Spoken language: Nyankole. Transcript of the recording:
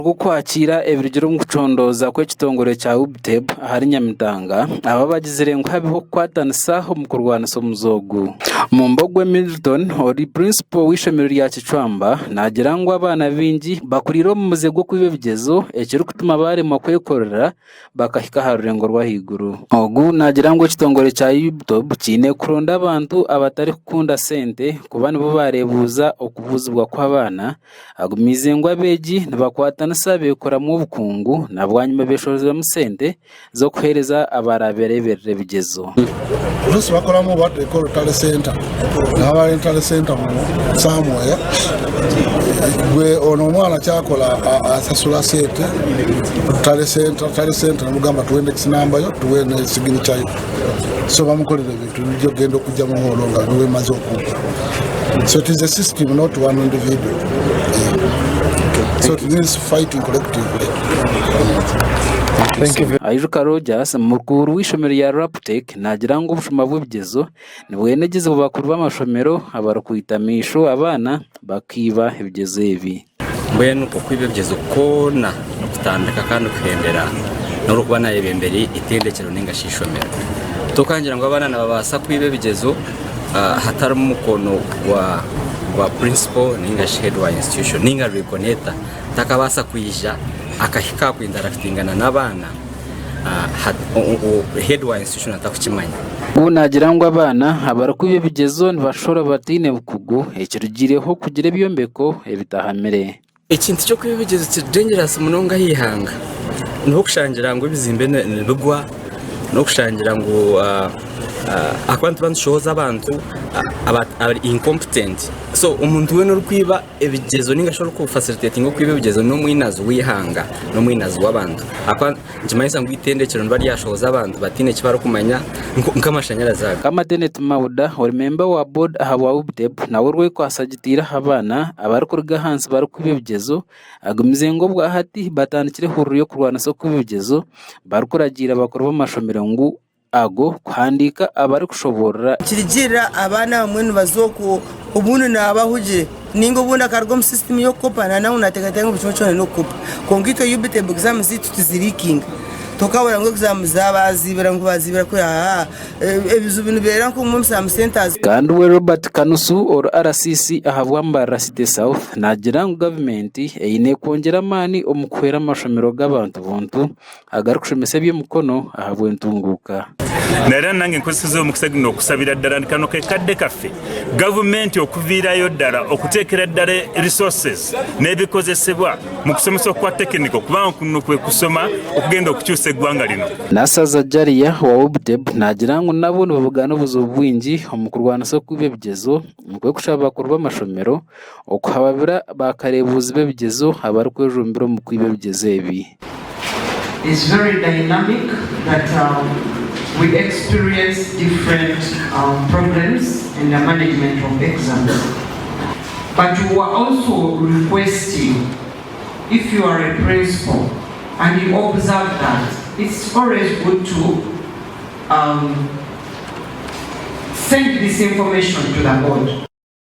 Rw'okwakiira ebirugire omu kucondooza kw'ekitongore kya UBTEB ahari Nyamitanga, aba bagizire ngu habeho okukwatanisa omu kurwanisa omuze ogu. Mumbogwe Milton ori Principal w'eishomero rya Kicwamba naagira ngu abaana baingi bakuriire omu muze gw'okwiba ebigyezo ekirikutuma baaremwa kwekorera bakahika aha rurengo rw'ahaiguru. Ogu naagira ngu ekitongore kya UBTOB kiine kuronda abantu abatarikukunda sente kuba nibo baareebuuza okubuuzibwa kw'abaana. Agumiize ngu abeegi nibakwatanisa beekoramu obukungu na bwanyima beeshorozamu sente z'okuheereza abaraabereeberera ebigyezo. Oluusi bakoramu what they call tally center naba tally center mu somewhere gwe ono omwana kyakola asasula sente tally center tally center namugamba tuwe index number yo tuwe ne signature yo so bamukolera ebintu nibyo genda okujja mu hall nga biwemaze okugwa. So it is a system, not one individual. Yeah. So it means fighting collectively. Thank you. Aijuka Rogers, mukuru w'eishomero rya Raptec, naagira ngu obushuma bw'ebigyezo nibwenegyezibwa bakuru b'amashomero abarikwita amaisho abaana bakaiba ebigyezo ebi. Mbwenu okwiba ebigyezo kwona nikutandika kandi kuhendera n'orikuba nayebembera itendekero ninga shi ishomero. Tokangira ngu abaana nibabaasa kwiba ebigyezo hatarimu mukono gwa gwa principal ninga shi head wa institution ninga rwikoneta takabaasa kwija akahika aha ku interactingana n'abaana head wa institution atakukimanya. Ogu naagira ngu abaana abarikwiba ebigyezo nibashora bataine bukugu ekirugiireho okugira ebyombeko ebitahamire. Ekintu ky'okwiba ebigyezo kiri dangerous munonga aha ihanga. Niho okushangira ngu ebizimbe nibigwa, n'okushangira ngu ahakuba nituba nitushohoza abantu abari incompetent. So omuntu weena orikwiba ebigyezo ninga shi orikufacilitatinga okwiba ebigyezo n'omwinazi w'eihanga, n'omwinazi w'abantu. Ahakuba Nikimanyisa ngu eitendekero niba ryashohoza abantu bataine eki barikumanya nk'amashanyarazi ago. Kamatenet Mauda ori memba wa board ahabwa UBTEB nawe orwekwatso agiteire aha baana abarikuruga ahansi barikwiba ebigyezo agumize ngu obwahati batandikire ehururu y'okurwanisa okwiba ebigyezo barikuragiira bakuru b'amashomero ngu ago kuhandiika abarikushoboorora. Nikirugirira abaana abamwe nibaza okwo obundi naaba ahugire ninga obundi akaruga omu system y'okukopa na nawe nateekateeka ngu buri kimwe kyona n'okukopa. Kwonka itwe UBTEB exam zaitu tiziriikinga. Tokahurira ngu exam baazibira ngu baazibira kuri haa ebizibu nibibeera nk'obumwe omu some centers. Kandi we Robert Kanusu ori RCC ahabwa Mbarara City South naagira ngu gavumenti eine kwongyera amaani omu kuhwera amashomero g'abantu buntu agarikushomesa eby'emikono ahabw'entunguuka. Nari nange nkozeseze omukisa guno okusabira ddala nti kano ke kadde kaffe gavumenti okuviirayo ddala okuteekera ddala resources n'ebikozesebwa mu kusomesa okwa tekiniko kubanga kuno kwe kusoma okugenda okukyusa eggwanga lino. Nasaza Jalia owa UBTEB naagira ngu nabo nibabugana obuzibu bwingi omu kurwanisa okwiba ebigyezo nikwo kushaba bakuru b'amashomero okuhababira baakareebuuzi b'ebigyezo abarikwejumbira omu kwiba ebigyezo ebi. Is very dynamic that we experience different problems in the management of exams but we are also requesting if you are a principal and you observe that it's always good to um, send this information to the board.